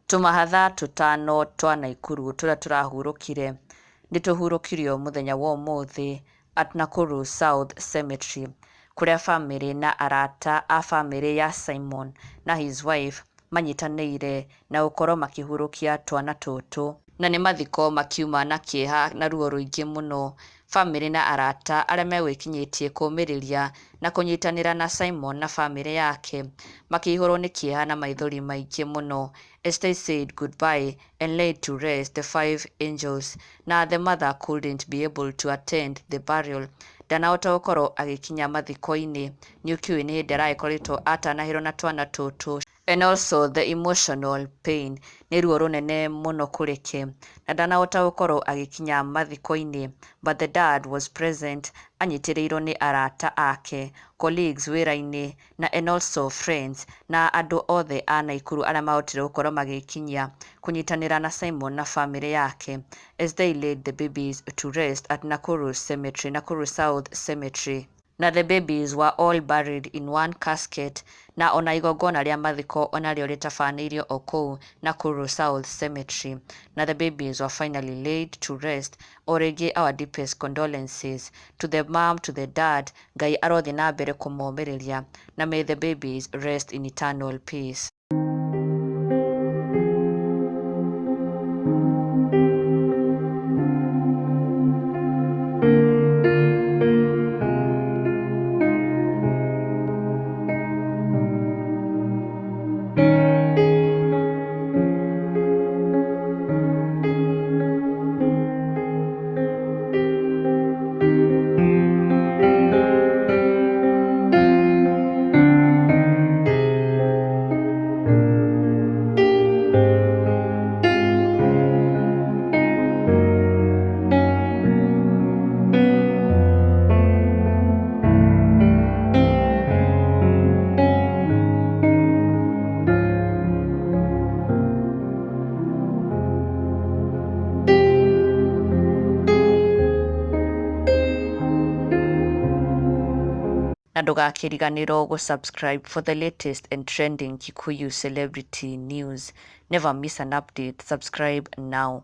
Tũmahatha tũtano twa Naikuru tũrĩa tũrahurũkire nĩ tũhurũkirio mũthenya wa ũmũthĩ at Nakuru South Cemetery, kũrĩa bamĩrĩ na arata a bamĩrĩ ya Simon na his wife manyitanĩire na gũkorwo makĩhurũkia twana tũtũ. Na nĩ mathiko makiuma na kĩeha na ruo rũingĩ mũno. Bamĩrĩ na arata arĩa megwĩkinyĩtie kũmĩrĩria na kũnyitanĩra na Simon na bamĩrĩ yake makĩihũrwo nĩ kĩeha na maithori maingĩ mũno as they said goodbye and laid to rest the five angels. Na the mother couldn't be able to attend the burial, ndanahota gũkorwo agĩkinya mathiko-inĩ. Nĩ ũkĩũĩ nĩ hĩndĩ aragĩkoretwo atanahĩrwo na twana tũtũ, and also the emotional pain, nĩ ruo rũnene mũno kũrĩ ke, na ndanahota gũkorwo agĩkinya mathiko-inĩ, but the dad was present, anyitĩrĩirwo nĩ arata ake, colleagues wĩra-inĩ na and also friends, na andũ othe a Naikuru arĩa mahotire gũkorwo magĩkinyia kũnyitanĩra na Simon na bamĩrĩ yake as they laid the babies to rest at Nakuru Cemetery, Nakuru South Cemetery. Na the babies were all buried in one casket, na ona igongona rĩa mathiko onarĩo rĩtabanĩirio o kũu Nakuru South Cemetery. Na the babies were finally laid to rest. O rĩngĩ, our deepest condolences to the mom, to the dad. Ngai arothiĩ na mbere kũmomĩrĩria, na may the babies rest in eternal peace. Na ndũgakĩriganĩrwo gũ-subscribe for the latest and trending Kikuyu celebrity news. Never miss an update. Subscribe now.